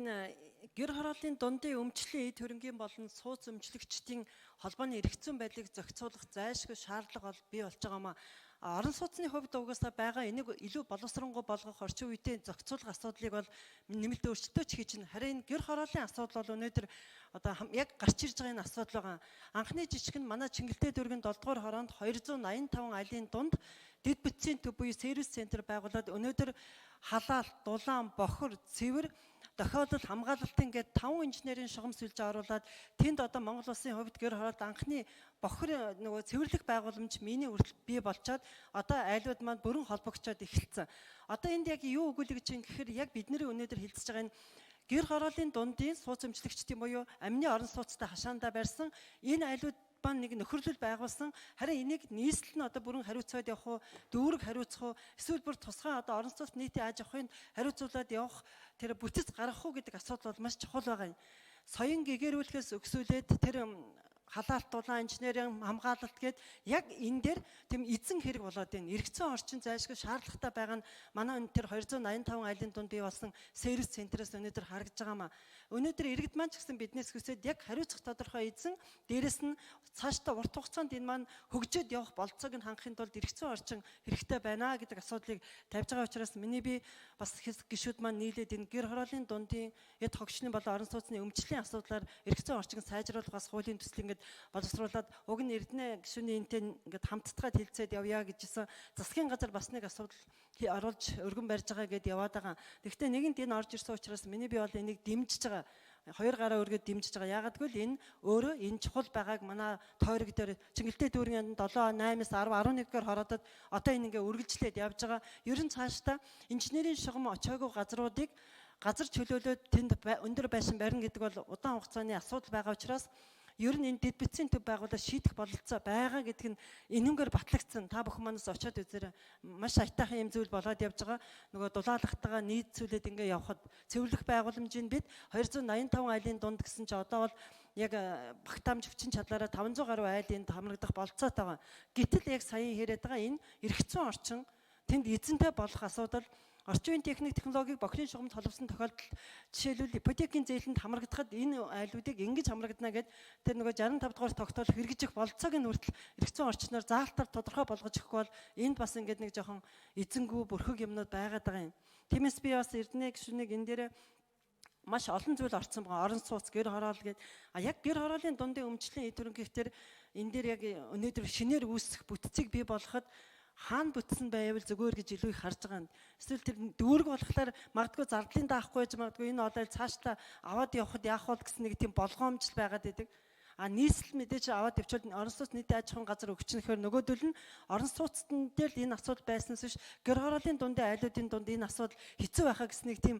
Энэ гэр хорооллын дундын өмчлийн эд хөрөнгийн болон сууц өмчлөгчдийн холбооны эрх зүйн байдлыг зохицуулах зайлшгүй шаардлага бол бий болж байгаа маа. Орон сууцны хувьд угаасаа байгаа энийг илүү боловсронгуй болгох орчин үеийн зохицуулах асуудлыг бол нэмэлт өөрчлөлтөө ч хийж байна. Харин энэ гэр хорооллын асуудал бол өнөөдөр одоо яг гарч ирж байгаа энэ асуудал байгаа. Анхны жишг нь манай Чингэлтэй дүүргийн 7 дугаар хороонд 285 айлын дунд дэд бүтцийн төв буюу сервис центр байгуулад өнөөдөр халаалт, дулаан, бохор, цэвэр тохиолдол хамгаалалтын гээд 5 инженерийн шугам сүлжээ оруулаад тэнд одоо Монгол улсын хувьд гэр хороолт анхны бохор нөгөө цэвэрлэх байгууламж миний хүртэл бий болчоод одоо айлууд маань бүрэн холбогдчоод эхэлсэн. Одоо энд яг юу өгүүлэх гэж юм гэхээр яг бидний өнөөдөр хэлцэж байгаа энэ гэр хорооллын дундын сууц өмчлөгчдийн буюу амны орон сууцтай хашаандаа барьсан энэ айлууд бан нэг нөхөрлөл байгуулсан. Харин энийг нийслэл нь одоо бүрэн хариуцаад явах уу, дүүрэг хариуцах уу, эсвэл бүр тусгай одоо орон сууц нийтийн аж ахуйн хариуцуулаад явах тэр бүтэц гаргах уу гэдэг асуудал бол маш чухал байгаа юм. Соён гэгэрүүлэхээс өксүүлээд тэр халаалт, дулаан, инженерийн хамгаалалт гээд яг энэ дээр тийм эзэн хэрэг болоод байна. Эргэцэн орчин зайлшгүй шаардлагатай байгаа нь манай энэ тэр 285 айлын дунд бий болсон сервис центрээс өнөөдөр харагдж байгаа маа. Өнөөдөр иргэд маань ч гэсэн биднээс хүсээд яг хариуцах тодорхой эзэн, дээрэс нь цаашдаа урт хугацаанд энэ маань хөгжөөд явах болцоог нь хангахын тулд эргэцэн орчин хэрэгтэй байна гэдэг асуудлыг тавьж байгаа учраас миний би бас хэсэг гишүүд маань нийлээд энэ гэр хорооллын дундын эд хогчны болон орон сууцны өмчлийн асуудлаар эргэцэн орчин сайжруулах бас хуулийн төсөл ингээд боловсруулад уг нь Эрдэнэ гишүүний энтэй ингээд хамттгаад хилцээд явъя гэжсэн. Засгийн газар бас нэг асуудал оруулж өргөн барьж байгаа гэдээ яваад байгаа. Гэхдээ нэгэнд энэ орж ирсэн учраас миний би бол энийг дэмжиж байгаа. Хоёр гараа өргөд дэмжиж байгаа. Яагаад гэвэл энэ өөрөө энэ чухал байгааг манай тойрог дээр Чингэлтэй дүүргийн 7, 8-аас 10, 11-р хороодод одоо энэ ингээ үргэлжлээд явж байгаа. Ер нь цаашдаа инженерийн шугам очоогүй газруудыг газар чөлөөлөөд тэнд өндөр байшин барина гэдэг бол удаан хугацааны асуудал байгаа учраас ер нь энэ дэд бүтцийн төв байгуулаад шийдэх бололцоо байгаа гэдэг нь энэнгээр батлагдсан. Та бүхэн манаас очиод үзээрэй. Маш аятайхан юм зүйл болоод явж байгаа. Нөгөө дулаалгатайгаа нийцүүлээд ингээ явхад цэвэрлэх байгууламжийг бид 285 айлын дунд гэсэн чи одоо бол яг багтаамж хүчин чадлаараа 500 гаруй айлын хамрагдах болцоотой байгаа. Гэтэл яг саяхан яриад байгаа энэ эргэцэн орчин тэнд эзэнтэй болох асуудал орчин үеийн техник технологиг бохирын шугамд холбосон тохиолдолд жишээлбэл ипотекийн зээлэнд хамрагдахад энэ айлуудыг ингэж хамрагдана гэд тэр нөгөө 65 дугаар тогтоол хэрэгжих болцоог нь хүртэл эргэцэн орчноор заалтаар тодорхой болгож өгөхгүй бол энд бас ингээд нэг жоохон эзэнгүү бүрхэг юмнууд байгаад байгаа юм. Тиймээс би бас Эрдэнэ гишүүнийг энэ дээр маш олон зүйл орцсон байгаа. Орон сууц, гэр хороол гээд а яг гэр хорооллын дундын өмчлийн эд хөрөнгө тэр энэ дээр яг өнөөдөр шинээр үүсэх бүтцийг бий болгоход хаана бүтсэн байвал зүгээр гэж илүү их харж байгаа юм. Эсвэл тэр дүүрэг болохоор магадгүй зардлын даахгүй байж магадгүй энэ олойл цаашдаа аваад явхад яах вэ гэсэн нэг тийм болгоомжл байгаад байдаг. А нийслэл мэдээж аваад явчвал орон сууц нийтийн аж ахуйн газар өгчнөхээр нөгөөдөл нь орон сууцтан дээр л энэ асуудал байснаас биш гэр хорооллын дундын айлуудын дунд энэ асуудал хэцүү байхаа гэсэн нэг тийм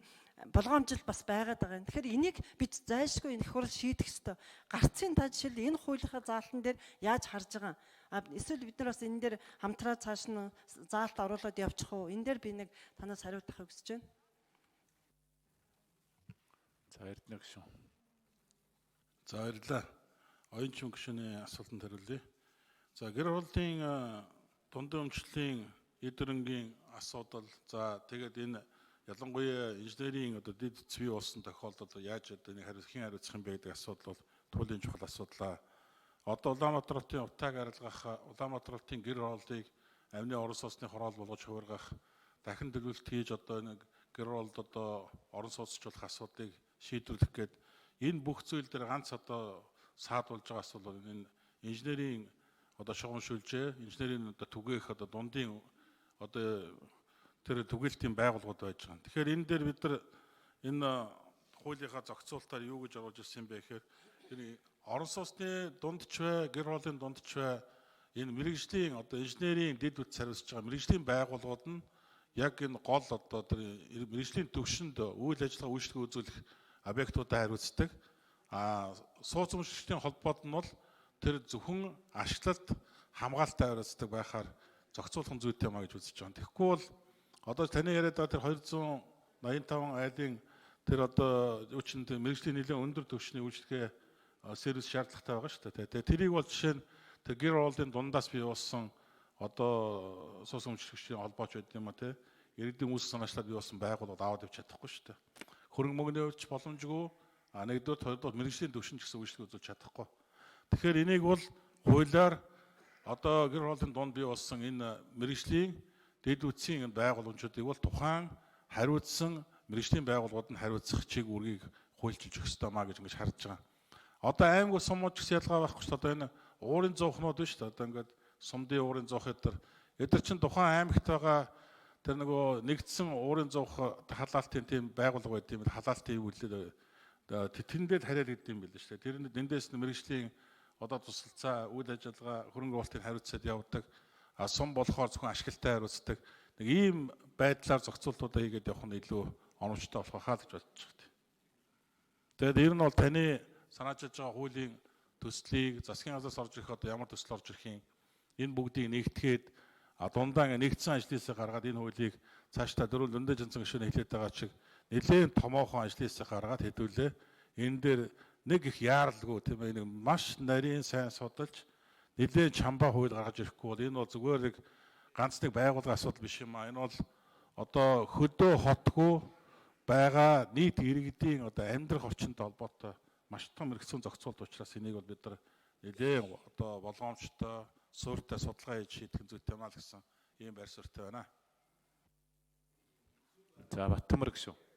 болгоомжл бас байгаад байгаа юм. Тэгэхээр энийг бид зайлшгүй энэ их хурл шийдэх ёстой. Гарцын та жишээл энэ хуулийнхаа заалтан дээр яаж харж байгаа? А эсвэл бид нар бас энэ дээр хамтраа цааш нь заалт оруулаад явчих уу? Энэ дээр би нэг танаас хариулт авахыг хүсэж байна. За Эрдэнэ гишүүн. За баярлалаа. Оюун чүн гишүүний асуултанд хариулъя. За гэр хорооллын дундын өмчлийн эд хөрөнгийн асуудал, за тэгээд энэ ялангуяа инженерийн одоо дэд бий болсон тохиолдолд яаж одоо нэг хэн хариуцах юм бэ гэдэг асуудал бол туйлын чухал асуудал аа. Одоо Улаанбаатар хотын утааг арилгах, Улаанбаатар хотын гэр хорооллыг амны орон сууцны хороол болгож хувиргах, дахин төлөвлөлт хийж одоо нэг гэр хороолд одоо орон сууцчлах асуудлыг шийдвэрлэх гээд энэ бүх зүйл дээр ганц одоо саадулж байгаа асуудал бол энэ инженерийн одоо шугам шүлжээ, инженерийн одоо түгээх одоо дундын одоо тэр түгээлтийн байгууллагууд байж байгаа. Тэгэхээр энэ дээр бид нар энэ хуулийнхаа зохицуултаар юу гэж оруулж ирсэн бэ гэхээр тэр орон сууцны дундч бай, гэр хорооллын дундч бай энэ мэрэгжлийн одоо инженерийн дэд бүтц хариуцж байгаа мэрэгжлийн байгууллагууд нь яг энэ гол одоо тэр мэрэгжлийн төвшөнд үйл ажиллагаа үйлчлэгээ үзүүлэх объектуудаа хариуцдаг. А сууц өмчлөгчдийн холбоот нь бол тэр зөвхөн ашиглалт хамгаалалтаа хариуцдаг байхаар зохицуулах нь зүйтэй юм а гэж үзэж байгаа. Тэгэхгүй бол одоо таны яриад байгаа тэр 285 айлын тэр одоо юу чинь тэр мэрэгжлийн нэлээд өндөр түвшний үйлчлэгээ сервис шаардлагатай байгаа шүү дээ. Тэгээ тэрийг бол жишээ нь тэр гэр хорооллын дундаас бий болсон одоо сууц өмчлөгчдийн холбооч байд юм а те. Иргэдийн үүсэл санаачлаад бий болсон байгууллагууд аваад явж чадахгүй шүү дээ. Хөрөнгө мөнгөний хувьд ч боломжгүй. А нэгдүгээр, хоёрдугаар мэргэжлийн төвшин ч гэсэн үйлчлэг үзүүлж чадахгүй. Тэгэхээр энийг бол хуулиар одоо гэр хорооллын дунд бий болсон энэ мэргэжлийн дэд үтсийн байгууламжуудыг бол тухайн хариуцсан мэргэжлийн байгууллагууд нь хариуцах чиг үүргийг хуульчилж өгөх ёстой маа гэж ингэж харж байгаа. Одоо аймаг сумууд ч гэсэн ялгаа байхгүй шүү дээ. Одоо энэ уурын зуухнууд биш үү? Одоо ингээд сумдын уурын зуух эдгээр чинь тухайн аймагт байгаа тэр нөгөө нэгдсэн уурын зуух халаалтын тийм байгууллага байд юм, халаалтын юу үлээ тэндээ хариал гэдэг юм билээ шүү дээ. Тэр нь эндээс нь мэргэжлийн одоо тусалцаа, үйл ажиллагаа, хөрөнгө оруулалтыг хариуцаад явдаг. А сум болохоор зөвхөн ашигтай хариуцдаг. Нэг ийм байдлаар зохицуултуудаа хийгээд явах нь илүү оновчтой болох хаа гэж бодож байна. Тэгээд ер нь бол таны санаачилж байгаа хуулийн төслийг засгийн газраас орж ирэх одоо ямар төсөл орж ирэх юм, энэ бүгдийг нэгтгэхэд дундаа нэгдсэн ажлын гаргаад энэ хуулийг цаашдаа дөрөв лөндөө жинцэн гишүүн хэлээд байгаа чиг нэлээд томоохон ажлын хэсэг гаргаад хэдүүлээ. Энэ дээр нэг их яаралгүй, тийм ээ, нэг маш нарийн сайн судалж нэлээд чамбаа хууль гаргаж ирэхгүй бол энэ бол зүгээр нэг ганц нэг байгууллагын асуудал биш юм аа. Энэ бол одоо хөдөө хотгүй байгаа нийт иргэдийн одоо амьдрах орчинтой холбоотой маш том хэрэгцсэн зохицуулт учраас энийг бол бид нар нэлээд одоо болгоомжтой, суурьтай судалгаа хийж шийдэх зүйтэй юм аа л гэсэн ийм байр суурьтай байна. За, Баттамар гишүүн.